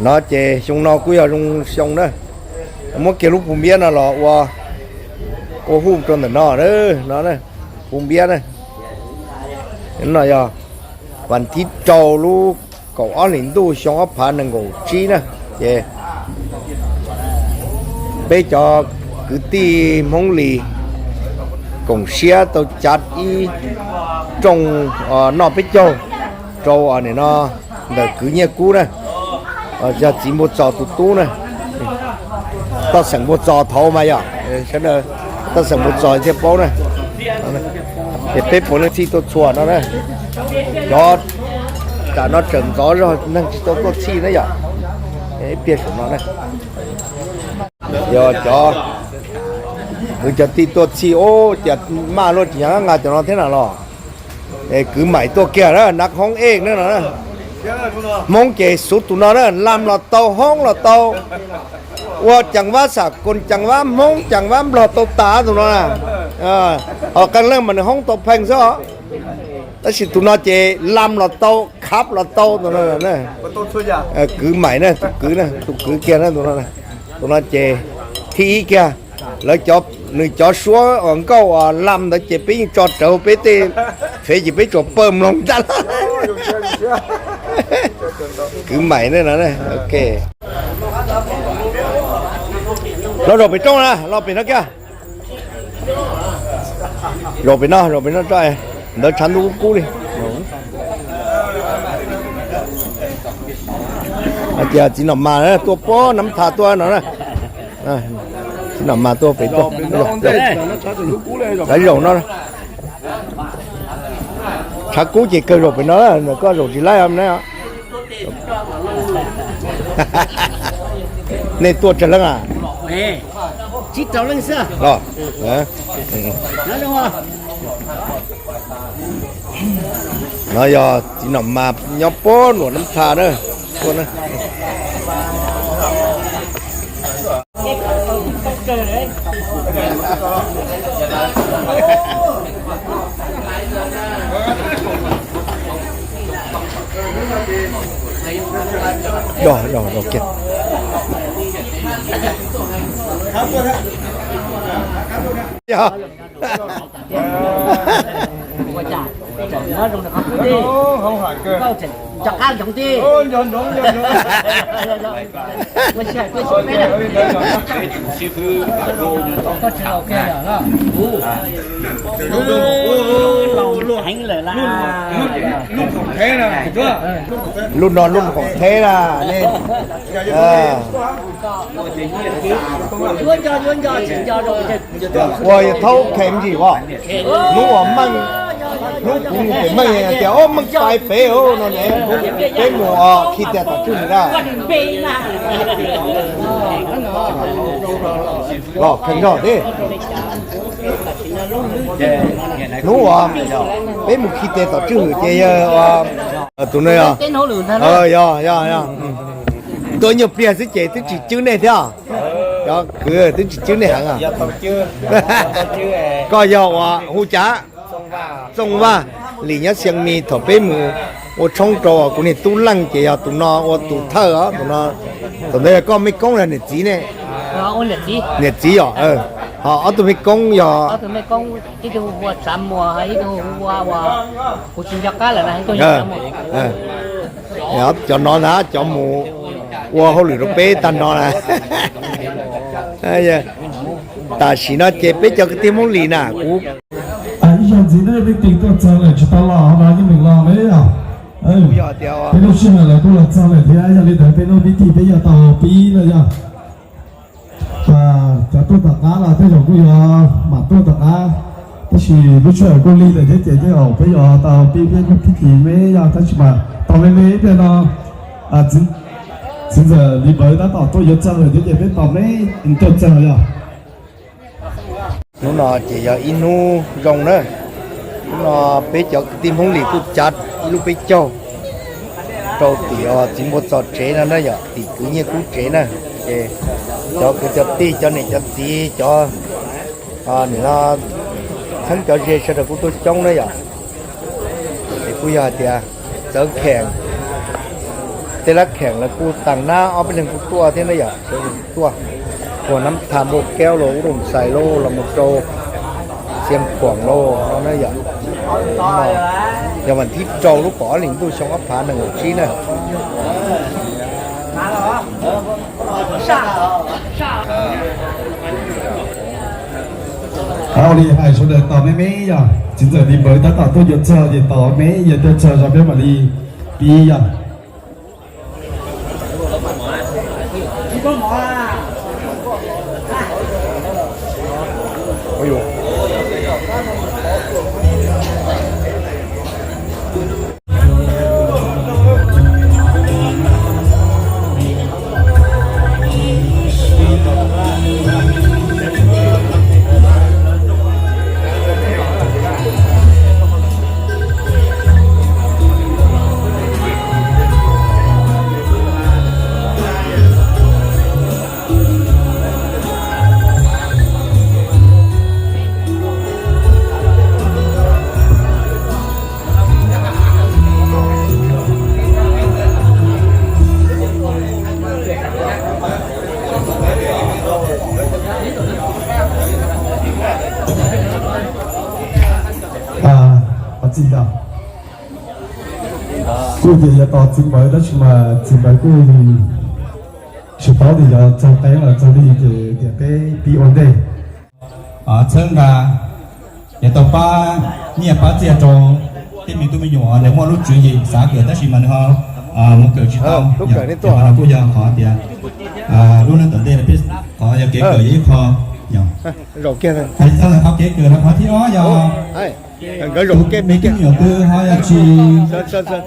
Nó chè, xyoo no kuj yog xyoo, xyoo na. Muab kiag lub phung npiab no los ua, ua huj rau ntawm no na, no na, phung npiab na. No yog vas thib rau lub kaum ob hlis ntuj xyoo ob phav nees nkaum tsib na. Ces peb cov kwv tij Hmoob Lis koom siab tau cav ib rooj noj peb caug rau nim no ntawm kwv Nyiaj Kub na, yog txiv Npua Txos tus tub na. Toj xeem Npua Txos thaud mas yog, sawv daws toj xeem Npua Txos thiaj paub na. Ces peb puav leej txhij tuaj txhua no na. Cov tam no tseem ntxov zog neeg tsis tau tuaj txhij na yom. Ib pliag saum no na, yog cov kwv cov tij tuaj txhij, ua cas maj luaj tsis nqa cov no thiab na los. Kwv Maim tuaj kiag na,นักฮ้องเอก na no. Hmoob ces xuv tus no na, lam los tau, hoob los tau, ua จังหวะสากล, จังหวะ Hmoob, จังหวะ Nplog tau tas tus no na. Ho qee leej mas nws hoob tau pheej xwb os, tab sis tus no ces lam los tau, khab los tau tus no. Kwv Maim na, tus kwv na, tus kwv kiag na tus no. Tus no ces thib ib kiag. Lawv cov, nws cov suab uas nkauj uas lam ntawd ces peb yeej tso rawv peb tej fev ces peb tsuas pawj mloog tag. Kwv Maim na no. Los zaum pem rooj na, los pem no kiag. Zaum pem no, zaum pem no, ntawd tshav ntuj kub kub li. Ces txiv Nom Mas tuaj puag Nab Tha tuaj no na. Txiv Nom Mas tuaj pem rooj, zaum no. Tshav kub ces kawg zaum pem no, koj zaum tsis laib na. Nej tuaj tsawg leej a? Los, no yog txiv Nom Mas nyob puag nram Nab Tha na, puag na.ລຸ້ນຂອງແທ້ນະ ລຸ້ນຂອງແທ້ນະ ນີ້ ເອີ ວ່າເທົ່າແຂງຊິບໍ່ ໜູວ່າມັນ ໜູກຸງເປັນມັນ ແຕ່ໂອ້ ມັນຕາຍເປໂອ້ ນັ້ນແຫຼະ ເປັນໝູ່ອອກ ຄິດແຕ່ຕະຈຸ້ງໄດ້ ຫຼອກແຂງດອກເດ້ ໜູວ່າ ເປັນໝູ່ຄິດແຕ່ຕະຈຸ້ງ ເຈ້ຍວ່າ ເອີ ຕູນີ້ອະ ເອີ ຢ່າ ຢ່າ ຢ່າ ຕົວໂຍເປຍຊິເຈ ຕຶງຊິຈື່ແນ່ເທື່ອ ກໍຄື ຕຶງຊິຈື່ແນ່ຫັງອະ ກໍຢ່າວ່າຮູ້ຈັກ ສົ່ງວ່າ 礼nhớ ເຊຍງມີ ເຖົ້າເປ້ໝູ່ ໂອຊົງໂຕ ກູນີ້ຕູ້ລັງເຈຍ ຕູນອ ໂອ ຕູເທີ ອະ ຕູນອ ຕົວໃດກໍໄມ່ກົງແລ້ວ ເນຍຈີເນຍ ເນຍຈີ ອະ ເອີ ເອົາ ເອົາຕູໄມ່ກົງ ເອົາຕູໄມ່ກົງ ທີ່ດູຫົວສາມຫົວ ທີ່ດູຫົວ ຫົວ ຫົວຈິງຈັກກະລະນະ ຕົວໃຫຍ່ສາມຫົວ ເອີ ເອົາ ຈອນອນນະ ຈອມໝູ ອວ ເຮົາຫຼືໂຕເປ້ຕັນນອນນະ ເອີ ຕາສີເນາະ ເຈເປ້ເຈົ້າກະຕິມົງຫຼີນະ ກູ ອາ ອີ່ຫຍັງຊິເດີ ໄດ້ຕິງຕົວເຈົ້າເລີຍ ຈະຕະຫຼອດເນາະ ຈັ່ງໜຶ່ງລອງເລີຍ ເອີ ເປັນລູກຊິນແລ້ວ ກູລະເຈົ້າເລີຍ ທີ່ອາຍາລິດເດີ ເປັນໂອພິທີ ເປັນຍາຕາປີເລີຍ ອາ ຈະຕົວຕະກາລະ ແຕ່ຢອງກູຢອ ມາຕົວຕະກາ ແຕ່ຊິບໍ່ຊ່ວຍກູລີເລີຍ ເຈເຈອອກໄປຢອ ຕາປີ ເປັນໂອພິທີ ເມຍາ ແຕ່ຊິມາ ຕອນເມເມເດເນາະ ອາ ຊິນ ຊິນເຊີ ລີເບີ ຕາຕອບຕົວຢອດເຈົ້າເລີຍ ເຈເຈ ເປັນຕອບເມ ເປັນຕົວເຈົ້າຢອ Hnub no ces yog ib hnub zoo na, hnub no peb cov kwv tij Hmoob Lis kuj cav ib lub peb caug rau tim txiv Npua Txos tsev no na yom, tim kwv Nyiaj Kub tsev na. Ces cov kwv cov tij, cov niam cov txiv, cov nim no txheeb cov ze sawv daws kuj tuaj coob na yom. Ces kuj yog hais tias txawv kheem Tê lak kheng la ku tang na, au pai ling ku tua tê na ya, tua. Kua nam tham lo keo lo, u dom sai lo, la mu trô, siem kuang lo, lo na ya. Ya van thi trô lu kua ling tu shong ap pha nang chi na. Au li hai shô de tao mê mê ya. Chính giờ đi mới ta tao tu yua chơ, yua tao mê, yua tu chơ ra bên mà đi. Pi ya. À, à, xin chào. Cụ thể là tỏ trình bày đó, mà trình bày cụ thì sự báo thì là trong cái là trong đi thì thì cái pi ổn định. Ở Sơn Đà, nhà tàu pa, nhà pa chia trò, cái mình tụi mình nhổ, nếu mà lúc chuyển gì, xã cửa ta chỉ mà nó, à, một cửa chỉ tao, nhà, nhà nó cũng giờ khó tiền. À, lúcนั้น ตอนเด็ก นะพี่ ขออย่าเก๋เกิดอีกคอ เนาะ เราเก๋เลย ไอ้เจ้าเขาเก๋เกิดแล้วพอที่อ้อ อย่า ไอ้ ก็เราเก๋ไม่เก๋ เก๋เกิดคือเขาอย่าชี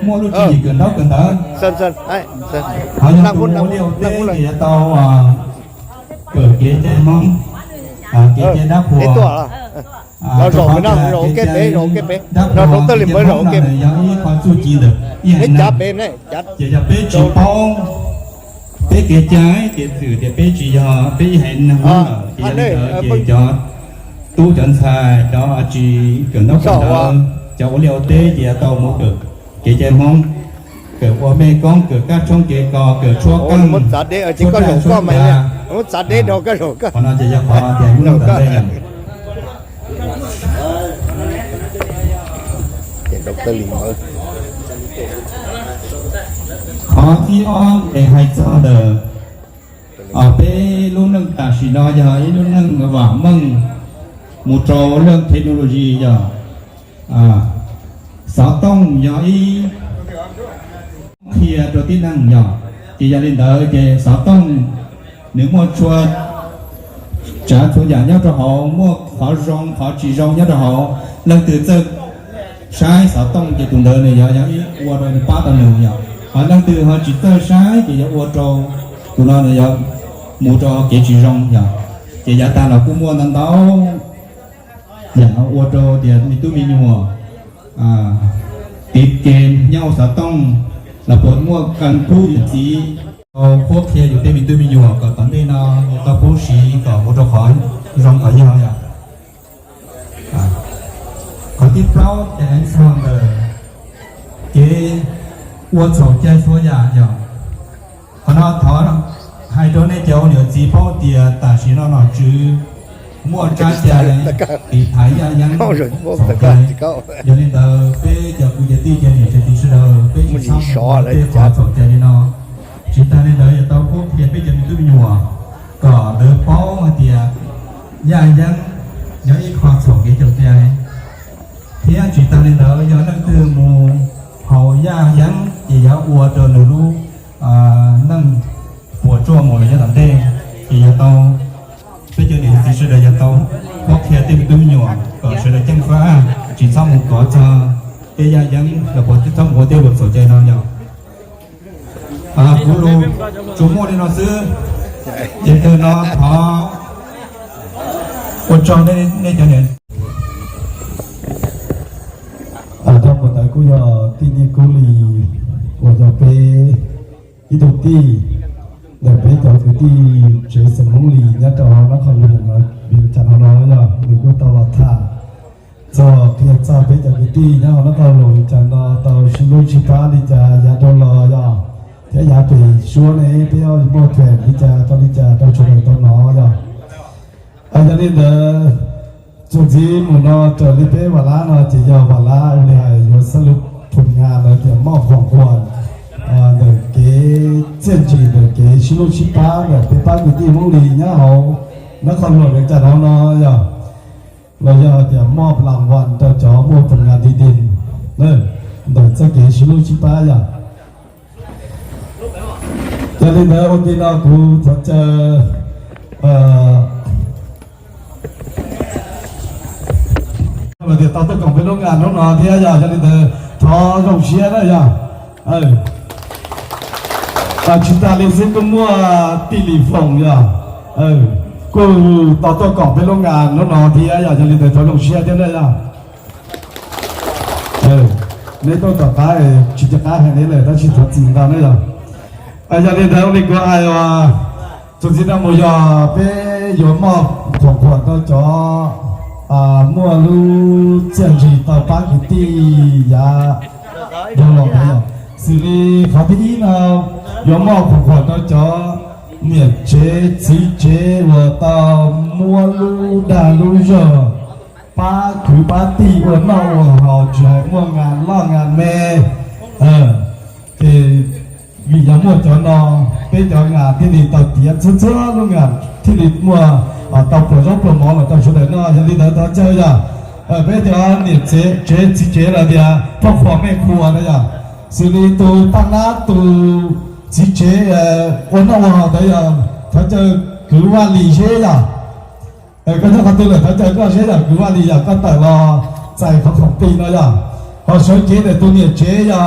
มั่วลูกชีเกิดเท่าเกิดเท่า เขาอย่า ตั้งคน ตั้งคน เลี้ยวเต้ ตั้งคนเลย เก๋เต้า อ่า เกิดเก๋ใจมอง อ่า เก๋ใจนักหัว ไอ้ตัวเหรอ เราสองคนนะ เราเก๋เป๋ เราเก๋เป๋ เราต้องตื่นเลย เราเก๋เป๋ อย่างนี้ความสู้จีนเด้อ อย่าให้จับเป๋ จัด อย่า อย่าเป๋จีป้อง เป๋เก๋ใจ เก๋ถือ เดี๋ยวเป๋จียอ เป๋ให้นั่ง อ่า เก๋ อันนี้ เออ เก๋จอด ตู้จอนชาย จออาจี เกิดนอกเกิดเดิม จะโอเลียวเต้ เก๋เต้าหมูเกิด เก๋ใจมอง เกิดอัวแม่ก้อง เกิดก้าช่องเก๋กอ เกิดชั่ว โอ้ กั้ง มันจัดเด้ เอาจริงก็หลงก็ไม่เนี่ย มันจัดเด้ เราก็หลงก็ พอน่าจะอยากขอเตียง เราก็ ได้กัน เห็นดอกเตอร์ลิงเอ้ย ขอที่อ้อมเอกไฮซอเดอร์ เอาไปลูกหนึ่งตาสีนอยา อีกลูกหนึ่งหว่างเมือง หมู่โตเรื่องเทคโนโลยียา อ่า สาวต้องยาอี เคลียร์ตัวที่นั่งยา จียาลินเดอร์ เจ สาวต้อง Nếu mua chua, chả chua giả nhớ cho họ, mua khó rong, khó chỉ rong nhớ cho họ. Lần từ giờ, sai xáo tông, chỉ tụi đỡ này, giờ, giờ ít ua rồi, nó pá tao nụ, giờ. Họ lần từ họ chỉ tơ sai, chỉ giờ ua trâu, tụi nó này, giờ, mua cho họ kể chỉ rong, giờ. Chỉ giờ ta là cũng mua nắng táo, giờ, ua trâu, giờ, mi tú mi nhùa. ອ່າ ຕິດເກມເຫຍົາສາຕ້ອງ ລະເປີດໝວກກັນຄູຢູ່ສີ ເອົາພວກເຄຍຢູ່ເຕມິນຕຸມິຍົວ ກໍຕອນນີ້ເນາະ ກໍຜູ້ສີກໍບໍ່ຕ້ອງຂໍ ລອງເອົາເຫຍົາ ອ່າ ຂໍຕິດເປົ້າແອນຊອນເດີ ເກ ອວດເຂົ້າໃຈຊົ່ວຢ່າງ Họ nói thỏ hai đứa này cháu nhớ gì bao tia ta chỉ nó nói chứ mua trái cha này thì thái ya yang. Giờ nên tờ bé giờ cũng giờ ti giờ nhớ thì ti sư đầu bé chỉ xong một cái khóa thỏ cha đi nó. Chỉ ta nên đợi giờ tao phút kia bé giờ mình cứ nhùa. Có đỡ bao mà tia ya yang nhớ ít khóa thỏ cái chồng tia này. Thế chỉ ta nên đợi giờ năng từ mù hậu ya yang chỉ ya ua đồ nửa lũ. ອ່າ ນັ່ງປົວຈົວໝົດເລີຍຕອນເດ ທີ່ຈະຕ້ອງໄປເຈີໜີທີ່ສຸດເລີຍ ຈະຕ້ອງພວກເຄຍຕິມຕຸ້ມຍົວ ກໍເຊີນແຈ້ງຟ້າ ຈີນຊອມໝູກອຈາ ເຕຍາຍັງ ແລ້ວພວກທີ່ຊອມຫົວເຕບົດສົນໃຈນອນຍາວ ອ່າ ຄູລູຈູໂມນີ້ນອນຊື້ ເຈນເທີນອນ ພໍ ປົວຈົວໄດ້ ໄດ້ເຈີໜີ Ơ, trong một tới cũng do tuy nhiên cũng lì của do cái ý đồ ti để với cho cái ti chế sự mong lì nhất trong nó còn lì mà việc chặt nó đó do người cũng tao là thả cho kia cho với cho cái ti nhá nó tao lùi cho nó tao xin lỗi chỉ phá đi cho giá đâu lo do Thế ya pe shuo ne pe yo mo tuen li ja to li ja to shuo ne to no ya. A ya ni de, zu ji mu no to li pe wa la no, ji yo wa la u li hai yo sa lu pun nga no, ji mo kong kuan. A, de ke, zhen ji de ke, shi lu shi pa de, pe pa gu di mong li nya hao, na kon lo de ja no no ya. ແລ້ວຢາກຈະມອບລາງວັນຕໍ່ເຈົ້າຜູ້ຜົນງານດີເດັ່ນເດີ ໂດຍສະເກຊິໂລຊິປາຢາກ ຈະເລີນເດີ ໂອເຄເນາະ ຄູສອນເຈີ ເອີ ເອີ ດຽວຕໍ່ຕົວກອງເປັນໂລງງານນ້ອງໆ ທີ່ຢາກຈະເລີນເດີ ຂໍສົ່ງເຊຍເດີຢາ ເອີ ອາ ຊິຕາລີຊິກຸມົວ ຕີລີຟອງຢາ ເອີ ກູຕໍ່ຕົວກອງເປັນໂລງງານນ້ອງໆ ທີ່ຢາກຈະເລີນເດີ ຂໍສົ່ງເຊຍເດີຢາ ເອີ ໃນໂຕຕໍ່ໄປ ຊິຈະກາຍໃຫ້ເລີຍ ຖ້າຊິຖອດຈິງຕາມເດີຢາ ອາ ຢາເລີນເດີ ໂອເລກວາອາຍວ່າ Chúng ta một giờ bé yo mò khoảng khoảng tao cho à mua lu xiên gì tao bán cái ti ya yo lòng đấy à. Xử lý khó tí nào yo mò khoảng khoảng tao cho miệng chế, xí chế và tao mua lu đà lu giờ. Ba cứ ba ti ua nọ ua hò, chỉ hãy mua ngàn lo ngàn mê. Ờ, thì vì nhà mua cho nó, bé cho ngàn thì đi tàu tiết, sớm sớm lúc ngàn thì đi mua, à, tàu phở dốc phở món là tàu số đấy nó, thì đi tới tàu chơi à. Ờ, bé cho nhiệt chế, chế, xí chế là gì à, phong phú mê khua đấy à. Xử lý tù tăng nát tù xí chế, ờ, ua nọ ua hò đấy à, tàu chơi cứ vali chế à. ເອີ ກໍເຈົ້າເຂົ້າຕື່ນແຫຼະ ເຂົ້າໃຈກໍເສຍຢ່າງຄືວ່ານີ້ ຢ່າງກໍແຕ່ລະໃສ່ຂອງຂອງປີເນາະ ຢ່າ ເຂົາຊ່ວຍເຈ ແຕ່ໂຕເນຍເຈ ຢ່າ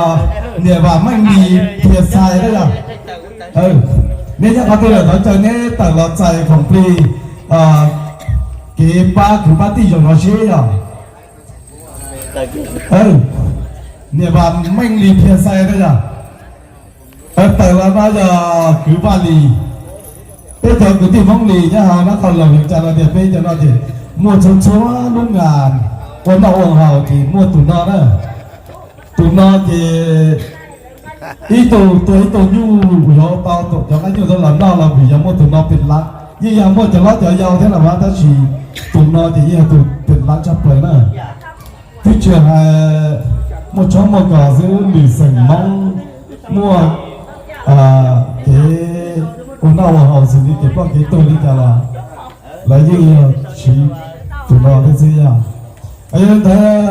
ເນຍວ່າມັນມີເພຍໄຊໄດ້ ຢ່າ ເອີ ເນຍເຂົ້າຕື່ນແຫຼະ ເຂົ້າໃຈເນຍ ແຕ່ລະໃສ່ຂອງປີ ເອີ ເກປາຄືປາຕີ້ ຢ່າງເນາະເຊ ຢ່າ ເອີ ເນຍວ່າມັນມີເພຍໄຊໄດ້ ຢ່າ Ơ, tao là nó giờ cứ ba lì. Bây giờ cứ tìm mong lì nhá, hả, nó còn là việc chả là việc bây giờ nó thì mua số số lúc ngàn. Ôn nó ôn hào thì mua tụi nó đó. Tụi nó thì ít tụ, tụi ít tụ nhu, buổi họp tao tụi cho cái nhu tao là nó là buổi giờ mua tụi nó pin lắm. Nhưng giờ mua cho nó cho giàu thế là mà ta chỉ tụi nó thì như tụi pin lắm chắc phải nữa. Thứ trưởng, à, một chó một cò giữ lì sảnh móng mua, à, cái ôn đau hầu xử lý cái bao cái tôi đi cả là lấy cái, ờ, chỉ tụi nó cái gì à. Ấy, thế,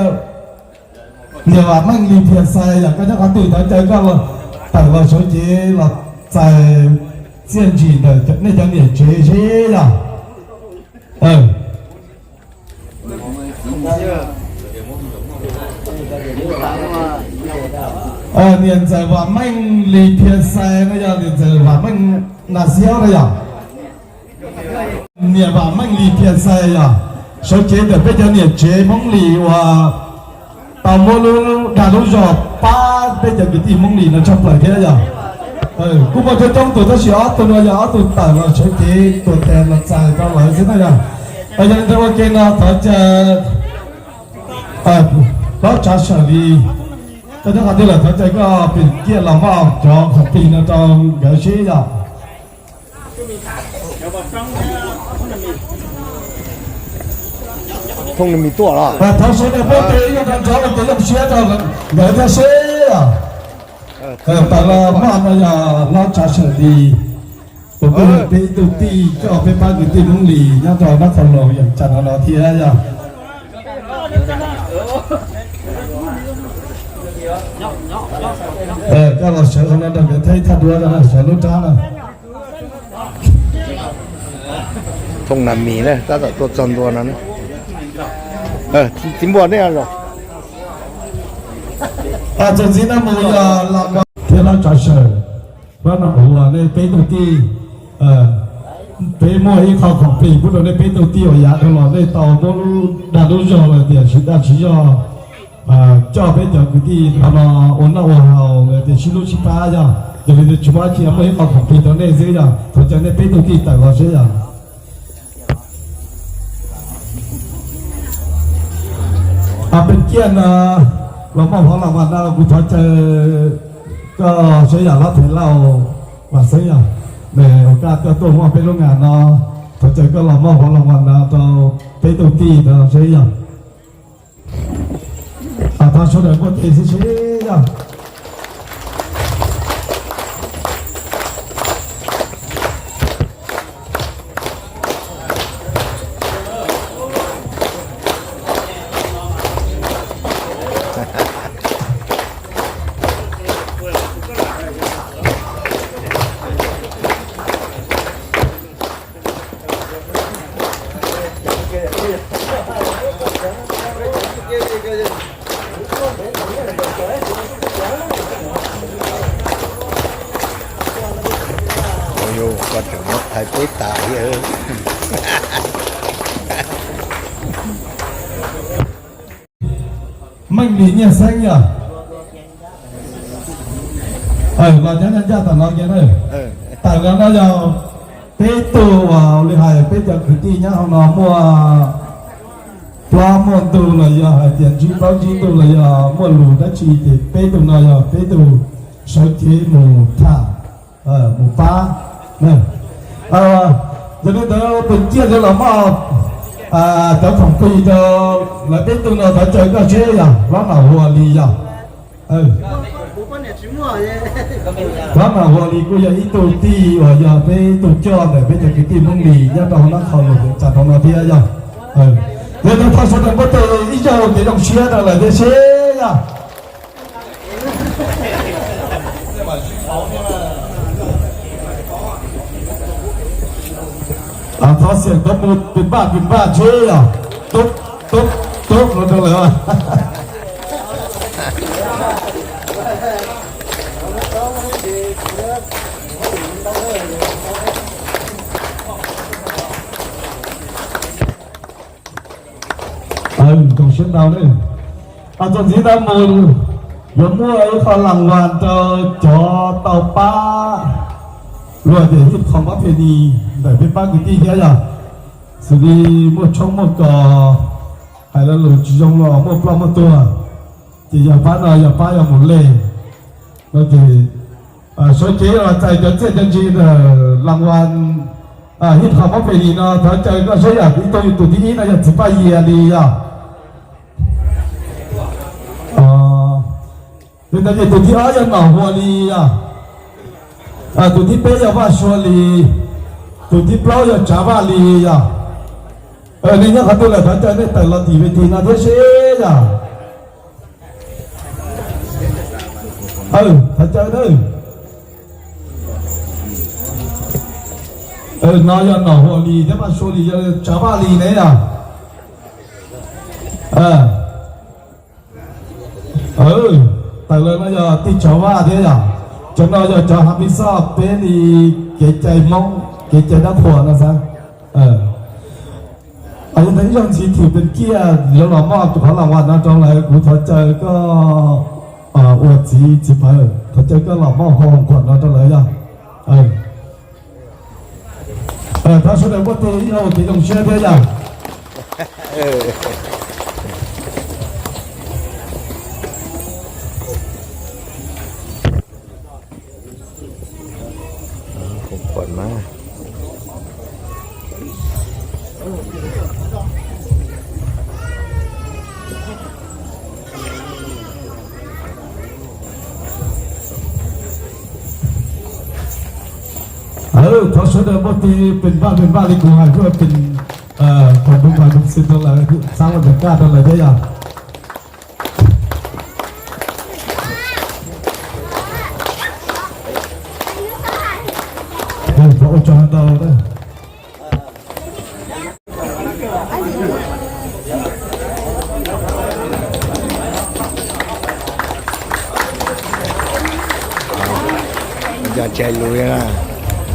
nhiều là mang lì phiền sai là có chắc có tụi nó chơi có là tặng vào số chế là xài xiên chỉ để cho nên cho niệm chế chế là. Ờ. Ơ, niên giờ và mình lì phiền xe nó giờ niên giờ và mình là xéo đó giờ. Niên và mình lì phiền xe giờ. Số chế được biết cho niên chế mong lì và Tao mua lu đa lu giò pá, bây giờ cái tìm mong lì nó trong play thế giờ. Ừ, cũng mà tôi trong tụi tao chỉ ót tụi nó giờ ót tụi tao nó sẽ chế tụi tèn nó xài tao lại thế này giờ. Bây giờ tao ok nó thở chờ. Ờ, nó trả sở đi. Tao chắc là tôi là thở chờ có bình kia là mò cho học kỳ nó trong gửi xí giờ. ທົ່ງນີ້ມີຕົວເນາະ ແຕ່ເຂົາເສຍໃຫ້ພວກເຕະຢູ່ກັນ ເຂົາເຕະເສຍເຈົ້າ ເດີນເສຍ ເອີ ແຕ່ລະບ້ານວ່າຢ່າລາວຈະເສຍດີ ເປັນເປັນຕຸຕິ ກໍເປັນປາກິຕິມຸງລີ ຍາມເຈົ້ານະຄອນຫຼວງວຽງຈັນເຮົາເນາະ ທີ່ໃດຍາ ເອີ ກໍລາວເສຍເຮົານະ ເດີນໄທທັດດ້ວຍນະ ເສຍລຸດທານນະ. ທົ່ງນັ້ນມີເນາະ ແຕ່ຕົວຈອນຕົວນັ້ນ ເອີ ຊິບໍ່ແນ່ດອກ ອາຈານສີນະໂມຍາ ລຳບາກ ເທລະຈາເຊີ ພະນະໂອວາເນ ເປຕູຕີ ເອີ ເປໂມອີຄາຂອງປີ ພຸດໂຕເນ ເປຕູຕີ ອາຍາຕະລອດເນ ເຕົາໂມລູ ດາດູໂຈ ເນ ເຕຍ ຊິດາ ຊິໂຍ ເອີ ເຈົ້າເປັນເຈົ້າຄືທີ່ທຳມາໂອນາໂອເຮົາ ແລະ ເປັນຊິລຸຊິປາຢາ ຈະເປັນຈຸມາທີ່ອຳເພອຂອງພີໂຕເນເຊຍ ເຂົາເຈົ້າໄດ້ເປັນຕົວທີ່ຕັ້ງລາວເຊຍ ອາ ເປັນກຽດນະ ລາວມອບຂອງລາງວັນນະ ກູຂໍເຈີ ກໍເຊຍຢາ ລະເທລາວ ວ່າເຊຍຢາ ໃນໂອກາດເຈົ້າໂຕມອບເປັນໂຮງງານເນາະ ເຂົ້າໃຈກໍລະມອບຂອງລາງວັນນະ ເຈົ້າເປໂຕຕີເນາະ ເຊຍຢາ ອາ ພາຊົນໃນປະເທດເຊຍຢາ. ໂອ້ໂຫ ກວ່າຈະໝົດ ໃຜໄປຕາຍເອີຍ. ມັນມີເນຍແຊງຢາ ເອີ ວ່າຈັ່ງນັ້ນຢ່າຕະນອກແກເດີ ເອີ ຕາຍແລ້ວເນາະ ຢ່າເປໂຕວ່າເອົາເລີຍ ໃຫ້ເປຈັກຄືຕີຍາເຮົາເນາະ ມົວປລາມົວຕູລະຢ່າ ໃຫ້ຕຽນຈີປລາຈີຕູລະຢ່າ ມົວລູດາຈີເຕເປໂຕເນາະ ຢ່າເປໂຕ ຊອຍເຈໝູທ່າ ເອີ ໝູປ່າເນາະ ເອີ ຈະໄດ້ເດີ ເປັນກຽດເດີລະມາ ອ່າ ເຈົ້າຂອງປີເດີ ລະເປັນຕຸນເດີ ເຈົ້າເຈີກໍເຊຍາ ລະມາຫົວລີຍາ ເອີ ລະມາຫົວລີ ກູຢາອີໂຕຕີ ວ່າຢາເປໂຕຈອມ ເປັນຈັກກິຕິມຸງລີ ຍາຕອນນັ້ນເຂົາລົງຈັດຂອງມາເທຍຍາ ເອີ ເດີນທາງສະດວກບໍ່ເຕີ ອີໂຈເດຕ້ອງເຊຍເດີ ລະເດເຊຍາ. ອ່າ ຂໍສຽງຕົບມືເປັນບາດເປັນບາດເຊຍ ຕົບ ຕົບ ຕົບ ລະເດີ ເອີ ຕ້ອງເຊັນດາວເດີ ອາຈານສີດາມູນ ຢາມົວເອົາລາງວັນເຈົ້າ ຈໍເຕົາປ້າ ຫຼືວ່າຈະເຮັດຂອງປະເພນີ ໄດ້ເປັນປະກະຕິແທ້ລະ ສະດີໝົດຊ່ອງໝົດກໍ ໃຫ້ລະຫຼູງຈິຍົງລໍໝົດປອມໝົດຕົວ ຈະຢ່າປ້ານອຍ ຢ່າປ້າຢ່າໝູເລ ລະຈະ ເອີ ຊ່ວຍເຈລະໃຈ ຈະເຈັດຈັນຈີນ ເອີ ລາງວັນ ເອີ ຮິບຂອງປະເພນີເນາະ ຖ້າໃຈກໍຊ່ວຍຢາກ ອີໂຕຢູ່ຕຸທີ່ນີ້ນະ ຢາກຊິປາເຢຍດີອ່ະ ອໍ ເປັນຕາເຢຍ ຕຸທີ່ອາ ຢາກໜາວຫົວດີອ່ະ ເອີ ຕຸທີ່ເປ ຢາກວ່າຊົວລີ ຕຸທີ່ເປົ່າ ຢາກຈາວາລີອ່ະ ເອີ ນີ້ຍາກເຂົ້າຕຸແຫຼະ ຖ້າໃຈໃນແຕ່ລະຕີເວທີນະ ເທເຊຍາ ເອີ ຖ້າເຈົ້າເດີ ເອີ ນາຍານາຫົວລີ ແຕ່ວ່າໂຊລີ ຈາວາລີແນ່ຍາ ເອີ ເອີ ຕາຍເລີຍນາຍາຕິດຈາວາເດ້ຍາ ຈະນາຍາຈາຮັບຜິດຊອບເປັນອີເກໃຈມອງ ເກໃຈນະຄອນນະຊະ ເອີ ອັນນີ້ຕ້ອງຊິຖືເປັນກຽດ ແລ້ວລະມອບຂອງລາງວັນນະ ຕ້ອງໃຫ້ຜູ້ເຖົ້າເຈົ້າກໍ ອາ ອວດສີຊິໄປ ເຖົ້າເຈົ້າກໍລະມອບຂອງຂວັນນະ ຕ້ອງໃຫ້ຍາ ເອີ ເອີ ຖ້າສະແດງວ່າເຕະເຮົາເຕະຕ້ອງເຊຍເດ້ຍາ ເອີ ຂອງຂວັນມາ ເອີ ຂໍສະແດງວ່າເປັນບ້ານເປັນບ້ານເລີຍ ຂໍໃຫ້ເພື່ອເປັນ ເອີ ຂອງບຸນບານບຸນສິນທັງຫຼາຍ ສ້າງບັນຍາກາດທັງຫຼາຍເດີຍາ ເອີ ຂໍອົດເຈົ້າໃຫ້ເຮົາເດີ. ຢ່າໃຈລຸຍນະ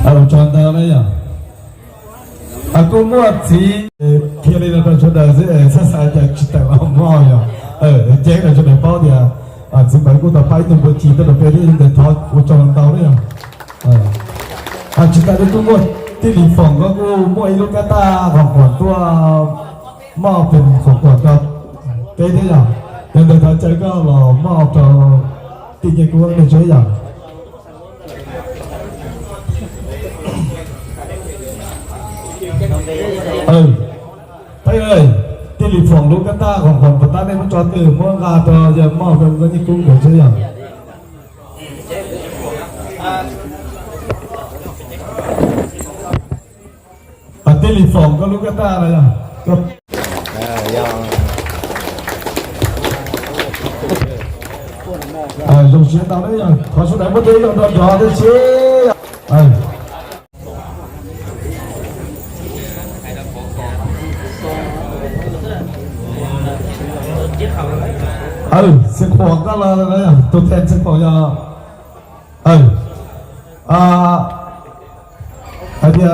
ເອົາຈອນດາວເລີຍອະ ອາກູມວດສີ ເພຍລີນະຕາຊະດາເຊ ສາສາຈາກຈິດຕະລາມອຍ ເອີ ແຈ້ງນະຊະດາເປົ້າເດຍ ອາຊິໄປກູຕາໄປຕຸນໂປຈີຕະໂດເປດີ ເດທອດ ໂອຈອນດາວເລີຍ ເອີ ອາຈິຕາເດກຸໂມດ ຕິລິຟອງກໍກູໂມດ ອີລູກກາຕາ ຂອງຂວັນຕົວ ມອບເປັນຂອງຂວັນກັບເຕເດຍາ ເດີນທາງໃຈກໍລໍມອບຕໍ່ຕິເຍກູເດເຊຍາ Lukata khong khon pata ne ma chon te mo nga to ya ma ko ni kung ko che ya. Ati li phong ko lukata la ya. Ko ເອີ ຢອງຊຽຕາມໄດ້ຍັງ ຂໍສະແດງບໍ່ເດ ຢອງດອນຢອງໄດ້ຊຽ ເອີ ເອີ ສຽງຂອງກໍລະ ຕົວແທນສຽງຂອງຢາ ເອີ ອ່າ Adia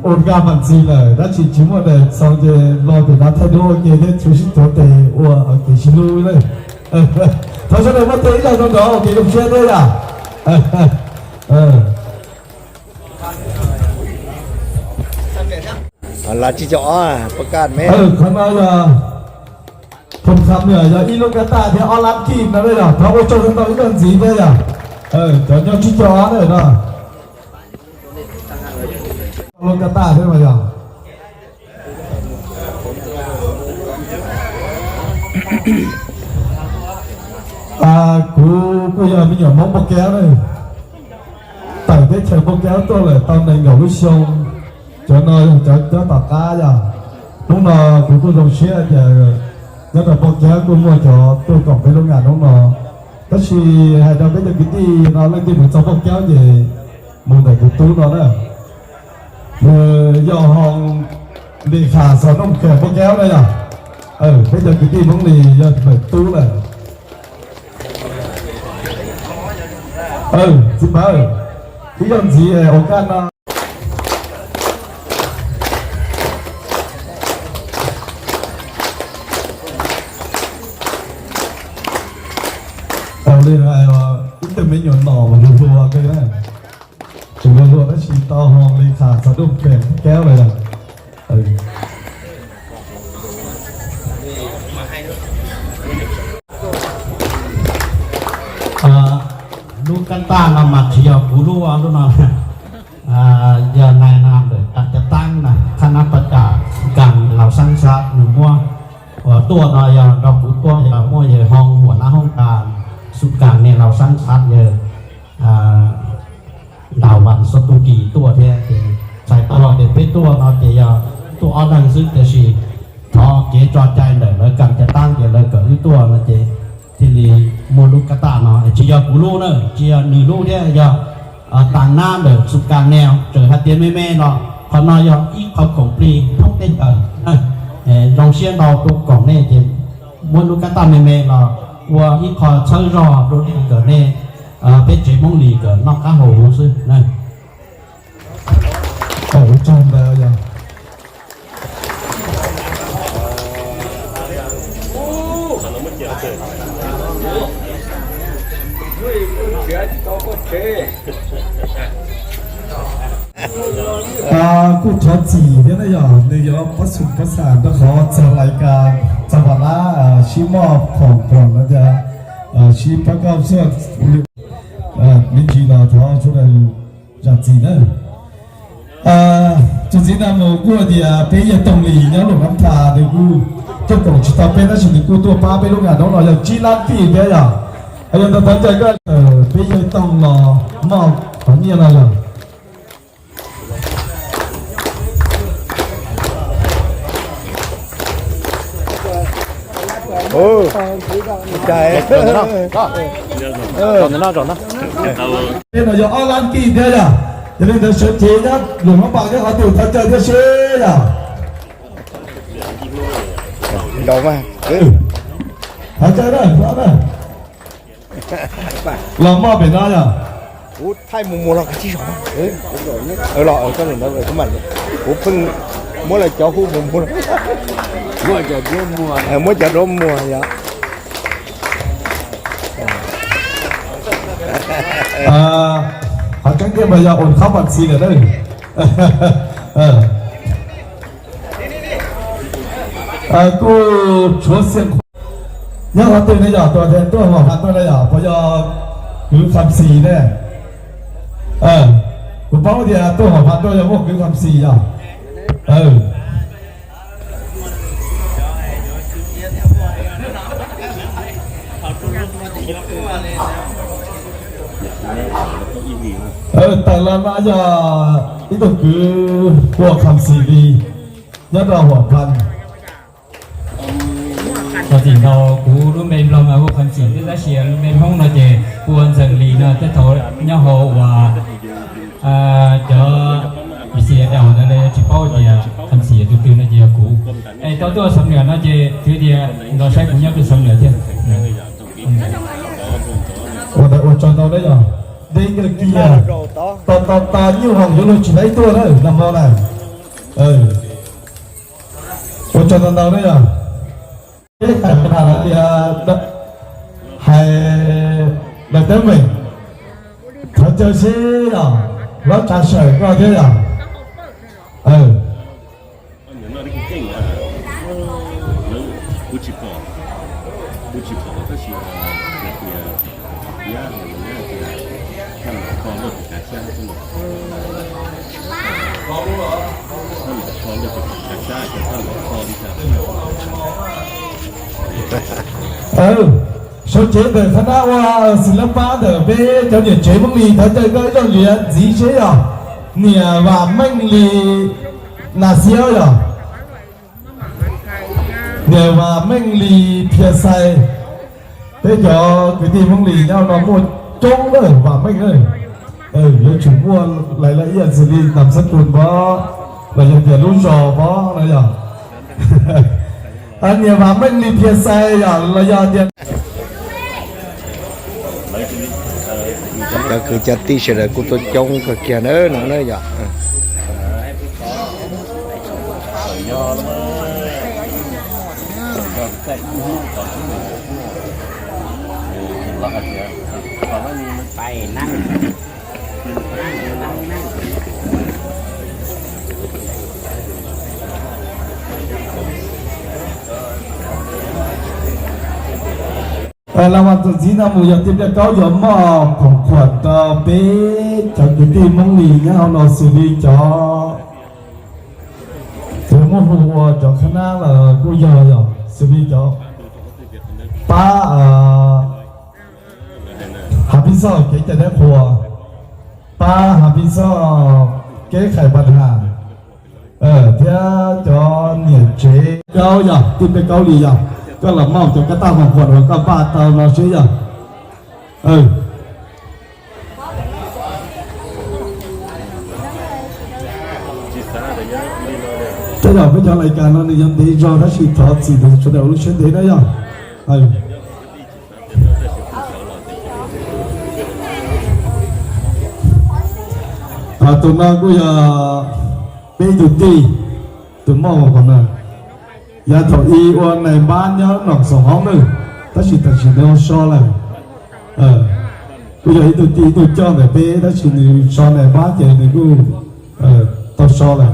ôn ga bản gì là đã chỉ chỉ mua để sau về lo từ đã thay đổi cái đấy chú sĩ tổ tệ ua ở cái xin lui đấy. Thôi sau này mất thế là trong đó cái đồng xe đấy à. Ờ. ອັນລະທີ່ຈະ ປະກາດແມ່ນ ເອີ ຂ້າງໃນລະ ຄົນຄຳເໜືອ ຢ່າອີລູກກະຕາທີ່ເອົາລັດກີບນະເດ້ລະ ເຂົາບໍ່ຈົນກັນຕໍ່ອີກເດີນສີເດ້ລະ ເອີ ຈະຍອດທີ່ຈອເດີນະ ລູກກະຕາເດ້ມາຢ່າ ອ່າ ກູ ກູຢາກມີຫຍັງມອງບໍ່ແກ້ວເລີຍ ໄປໄດ້ແຂກບໍ່ແກ້ວໂຕເລີຍ ຕາມໃນເຫງົາວິຊອງ Cho nó cho cho tao cá giờ. Lúc nó cũng có dòng xe giờ. Nhớ là bốc kéo cũng mua cho tôi còn cái lúc ngàn lúc nó. Có gì hai đứa biết được cái gì nó lên cái mình cho bốc kéo gì. Mình đẩy cái tú nó đó. Giờ do hòn đi khả sở nông kẻ bốc kéo đây à. Ừ, bây giờ cái gì món đi giờ phải tú là. Ừ, xin bảo. Cái dòng gì ở căn nó. ເອົາເລີຍ ອ້າຍວ່າ ອິນເຕີເມນຍົນຕໍ່ ບໍ່ຮູ້ວ່າເປັນຫຍັງ ຖືວ່າລວມແລ້ວຊິຕໍ່ຮອງເລຂາສະດຸ້ມແຂວງແກ້ວເລີຍ. ເອີ ອ່າ ລູກກະຕານຳມາທຽວ ກູຮູ້ວ່າ ລູກນ້ອງ ອ່າ ຢ່າໃນນາມເດີ ການຈັດຕັ້ງນະ ຄະນະປະຈາການລາວສ້າງຊາດ ໜຶ່ງຫົວ ຕົວະເນາະ ຢ່າດອກກູຕົວະ ຢ່າຫົວ ຢ່າຫ້ອງ ຫົວໜ້າຫ້ອງການ ສູນກາງແນວລາວສ້າງຊາດ ເດີ ອ່າ ດາວັນ ສະຕູກີ ຕົວະແທ້ ໃສ່ຕະຫຼອດ ເດ ເປັນຕົວະເນາະ ເດ ຢ່າຕົວະອອກໜັງສື ເດ ຊິ ເທາະເກຈອດໃຈເດີ ແລ້ວການຈັດຕັ້ງເດີ ແລ້ວກໍອຶຕົວະເນາະ ເດ ທີ່ລີໂມລຸກກະຕະເນາະ ເອເຊຍກູລຸເນີ ເຈຍນີລຸເດຍ ເອີ ຕາງໜ້າເດີ ສຸດກາງແນວ ເຈີຫາຕຽນແມ່ໆເນາະ ຂອນອຍອກອີກເຂົາຂອງປຣີ ເຮົາເຕັນເອີ ເອີ ລອງຊຽນເບົາຕຸກກອງເນ ເຈ ໂມລຸກກະຕະແມ່ໆເນາະ ວ່າອີກເຂົາເຊີຢໍໂດເນເກີເນ ເອີ ເປັນເຈມົງລີເກີນອກກະໂຫຊື່ນະ ໂອ້ ຈຳໄດ້ ອ່າ ກູທອດສີເນຍນະຍາ ນະຍາ ປະຊຸມປະສານນະຄອນ ຈາກລາຍການຈຳປາລາ ອ່າ ຊີມອບຂອງຂວັນນະຍາ ອ່າ ຊີປະກອບສ່ວນ ອ່າ ມີທີ່ລາວທອງຊຸດໃດ ຈາກຈີນເດີ ອ່າ ຈະຊີ້ນຳໂມກູດຽ ເປຍຕົງລີ ຍາຫຼົງນ້ຳທາ ເດກູ ເຈົ້າຂອງຊິຕາເປນນະຊິນກູຕົວປ້າເປັນລູກງານນ້ອງນ້ອຍ ຢ່າງຈີລານຕີເບຍ ອາຍຸຕະຕັນໃຈກໍ ເອີ ເປຍຕົງລໍ ມອບ ຂອງເນຍລະ ໂອ້ ໃຈ ເອີ ເປັນຢູ່ອາລັນກີເດຍ ຢ່າລືມເດີເຊີນເຈຍະ ຫຼວງພະບາງເດ ເຂົາຕິດເຂົ້າໃຈເດເຊຍ ດອກມາ ເອີ ເຂົ້າໃຈເດີ ເຂົ້າໃຈເດີ ລອງມອບເປັນນ້ອຍ ໂອ້ ໄທມຸມມົວລະກະຊິສອງ ເອີ ເອີ ລອ ເອີ ກໍເລີຍເນາະ ເອີ ກໍມັນ ໂອ້ ເພິ່ງມົວລະເຈົ້າຮູ້ມຸມມຸມ ມົວຈະໂດມມົວ ເອີ ມົວຈະໂດມມົວຍະ ອ່າ ເຂົາຈັງກຽມວ່າຢ່າໂອນເຂົ້າບັນຊີເດີ ເອີ ເອີ ເອີ ກູໂຊສຽງ ຍາວເອົາຕື່ນໃນຢາ ຕົວແທນຕົວຫົວພັນຕົວໃນຢາ ພະຍາຄືຄຳສີແດ່ ເອີ ກູເປົ້າດຽຕົວຫົວພັນຕົວຢາ ບໍ່ຄືຄຳສີຢາ ເອີ. Ơ, tài lăn mã giờ ít tộc cứ của Khảm Sĩ đi, nhất là họa văn. Tỏ tỉnh đầu cú lũ mê lòng à, họa Khảm Sĩ, tức là xìa lũ mê hông nó chê, cuốn dần lì nó, tức thổ nhau hồ và, à, chớ, bị xìa đảo nó đây, chỉ bao chìa, Khảm Sĩ từ từ nó chìa cú. Ê, tao tua sớm nữa nó chê, thứ chìa, nó sẽ cú nhau từ sớm nữa chứ. Ua da ua chon tau dai ya. Dei ke kia. Ta ta ta nyu hong yo lo chi lai tua dai. Nam mo dai. Ơ. Ua chon tau dai ya. Hai pa na ya da. Hai da tem me. Tha cha se ya. Lo cha sai ko de ya. Ơ. ເອີ ໂຊເຈເດີຄະນະວ່າ ເອີ ສິລະປະເດີເບ ເຈົ້າເນຍເຈມັງລີ ຖ້າເຈົ້າກໍຕ້ອງເລີຍ ຈີເຊຍ ເນຍວ່າແມ່ງລີ ນາຊຽວ ເນຍວ່າແມ່ງລີ ເພຍໄຊ ເປັນຫຍັງຄືທີ່ມັງລີຍາວນອກໝົດ ຈົ່ງເລີຍວ່າແມ່ງເລີຍ ເອີ ຢາກຊິຮູ້ລາຍລະອຽດຊິລິນາມສະກຸນບໍ່ ລະຢາກຈະຮູ້ຈໍບໍ່ ລະຢາກ ອັນນີ້ວ່າມັນມີເພຍໄຊ ລະຢາກຈະ ກໍຄືຈະຕິສະເດີກູໂຕຈົງກໍກຽນເອີ ນ້ອງເອີຍ ໄປນັ່ງ ເອີ ລາງວັນຕົວຈີນນຳໝູ່ຢາຕິບແລະເກົ້າ ຢອມມອບຂອງຂວັນຕໍ່ເປັນເຈົ້າກິດຕິມົງລີຍາວນອກຊີວິດເຈົ້າ ເຖິງໝູ່ຫົວເຈົ້າຄະນະລະກູຢາຍາຊີວິດເຈົ້າ ປ້າ ເອີ ຮັບຜິດຊອບເກງໃຈແດ່ຄົວ ປ້າຮັບຜິດຊອບແກ້ໄຂບັນຫາ ເອີ ເທຍຈອນເນຍເຈ ເກົາຢາ ຕິດໄປເກົາຫຼີຢາ ກໍລະເມົາຈອກກະຕາຂອງຂວັນ ກໍບາດເຕົາເນາະເຊຍາ ເອີ ເຈົ້າຢາກໄປຈາກລາຍການເນາະ ນີ້ຍັງເດຈອນ ຖ້າຊິຖອດສີເດຈອນ ເອົາລູກເຊນເດໄດ້ຢາ ເອີ. ອ່າ ຕົວໜ້າກູຢາເປຕູຕີ ຕົວໝໍກ່ອນນະ ຢາເຖົ້າອີອວນໃນບ້ານຍາວໜອງສອງຫ້ອງໜຶ່ງ ຕາຊິຕາຊິແນວຊໍລະ ເອີ ກູຢາອີຕູຕີ ອີຕູຈ້ອງແບບເປ ຕາຊິນິວຊອນໃນບ້ານເຈນີ້ກູ ເອີ ຕອນຊໍລະ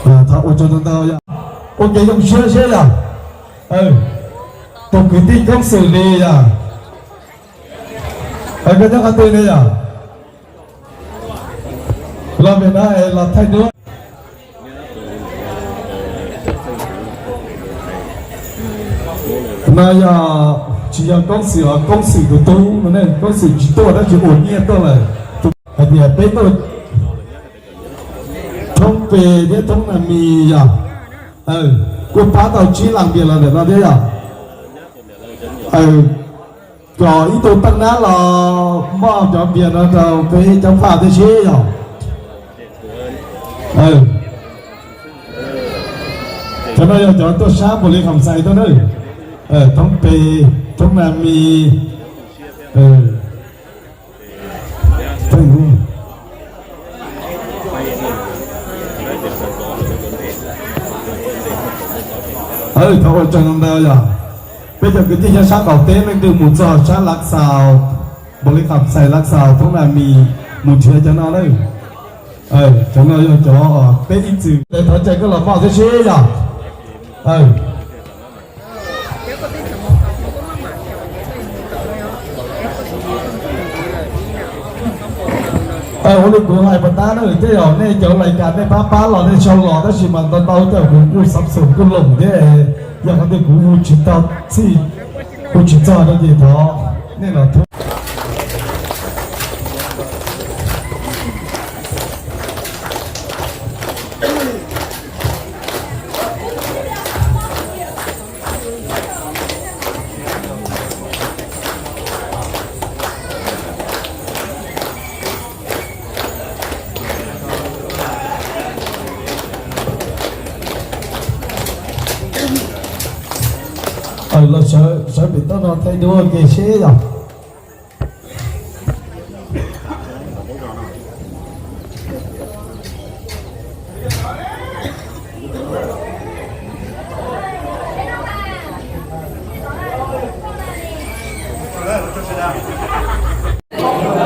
ເອີ ຖ້າອົດທົນທນໄດ້ ໂອເຄ ຢອງເຊື່ອເຊື່ອລະ ເອີ ຕົກຄືຕິກອງສືເລຍ ເອີ ກໍຈະກະເຕເລຍ ລາເວນາ ເອີ ລາໄທດ້ວຍ ນາຍາ ຊິຍາກອງເສືອ ກອງສືຕູຕູ້ ມັນເນາະ ກອງສືຈິໂຕ ນາຊິໂອນເນຍໂຕເລີຍ ອາເດຍເປໂຕ ທົງເປ ເດຍ ທົງນາມີຍາ ເອີ ກູປາເຕົາຈີຫຼັງເບຍລະເດຍ ເອີ ກໍອີໂຕຕັ້ງນານລະ ມອບຈອມເບຍນະເຈົ້າ ເປັນເຈົ້າພາບເດເຊຍອ ເອີ ຂະນ້ອຍເຈົ້າຕົວຊ້າບໍລິຄຳໄຊຕົວເດີ ເອີ ທັງເປ ທັງນາມີ ເອີ ເອີ ເອີ ເຂົາເຈົ້ານຳດາວຢາ ເປັນເຈົ້າຄືທີ່ຈະຊັກເອົາເຕນໜຶ່ງດື່ມໝູ່ຈອດຊາລັກຊາວ ບໍລິຄຳໄຊລັກຊາວ ທົ່ງນາມີ ໝູ່ເຊຍຈະນອນເລີຍ ເອີ ຈະນອນຢາຈະເປັນອີກຈື່ ແຕ່ຖ້າໃຈກໍລະເມົາເຊຍຢາ ເອີ. ເ Ơ, ôi, cô hai bà tá nữa, chứ rồi, nè, chỗ lại cả, nè, bá, bá lò, nè, sau lò, đó, xi măng, tao, tao, tao, cũng, cũng sắp sửa, cũng lồng, thế, giờ có thể cũng, cũng chỉ tao, xí, cũng chỉ tao, đó, gì đó, nè, là thôi. Ờ, là sợ, sợ bị tao nói thay đùa kì xế rồi.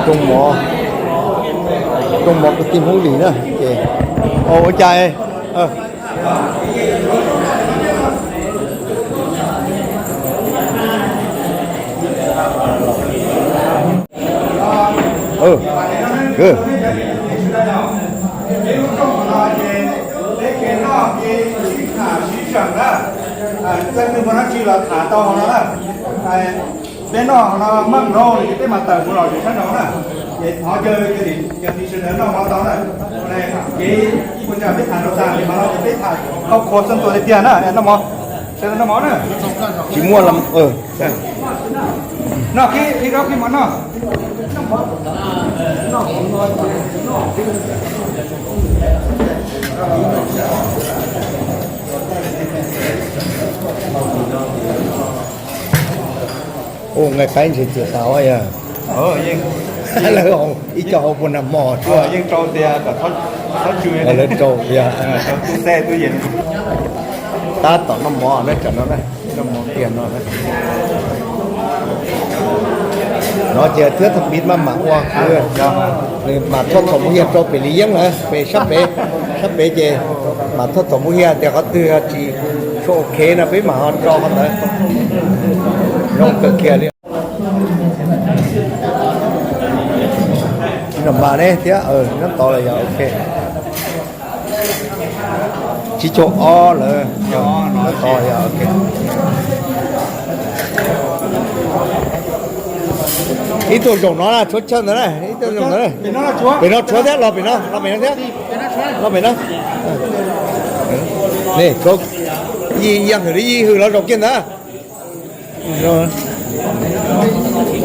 Tông mỏ, tông mỏ cái kim hú lì nữa. Kì. Ồ, ôi trời. Ờ. Ơ, ơ. Bên nó nó măng nó thì cái mà tờ của nó thì nó nó nè. Để họ chơi cái gì, cái thì sự nó nó tao nè. Này, cái, cái của cha biết thả nó ra thì mà nó biết thả. Không khổ sân tuổi tiền nè, nó mỏ. Sân nó mỏ nè. Chỉ mua lắm, ờ. Nó cái, cái đó cái mà nó. Ô, ngày cái gì chịu tao ấy à? Ờ, yên. Là ông, ý cho ông buồn nằm mò. Ờ, yên trâu tiệt, tao thoát, thoát chui. Ờ, lên trâu tiệt. Ờ, trâu tu xe, tu yên. Ta tỏ nằm mò, nó chọn nó đấy. Nằm mò tiền nó đấy. Nó chỉ thuyết thông tin mà mà qua. Ờ, dạ. Mà thoát tổng hiệp trâu phải lý yên hả? Phải sắp bế, sắp bế chê. Mà thoát tổng hiệp thì có tư chỉ số ok là bế mà họ cho con đấy. Nó cực kỳ liên. Nó mà đấy, thế, ờ, nó to là giờ ok. Chỉ chỗ o là, ờ, nó to là giờ ok. Ít tô rồng nó là chuột chân rồi đấy, ít tô rồng nó đấy. Bên nó là chuột. Bên nó chuột thế, lo bên nó, lo bên nó thế. Lo bên nó. Nè, có gì, gì hử đi, gì hử nó rồng kia đó. Rồi.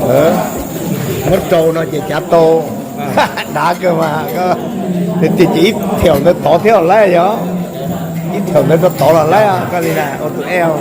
Ờ. Mất trâu nó chỉ chả tô. Đá cơ mà. Có. Thì chỉ, chỉ ít thiểu nó tỏ thiếu lái hả? Ít thiểu nó tỏ là lái à? Có gì nè, ô tô eo.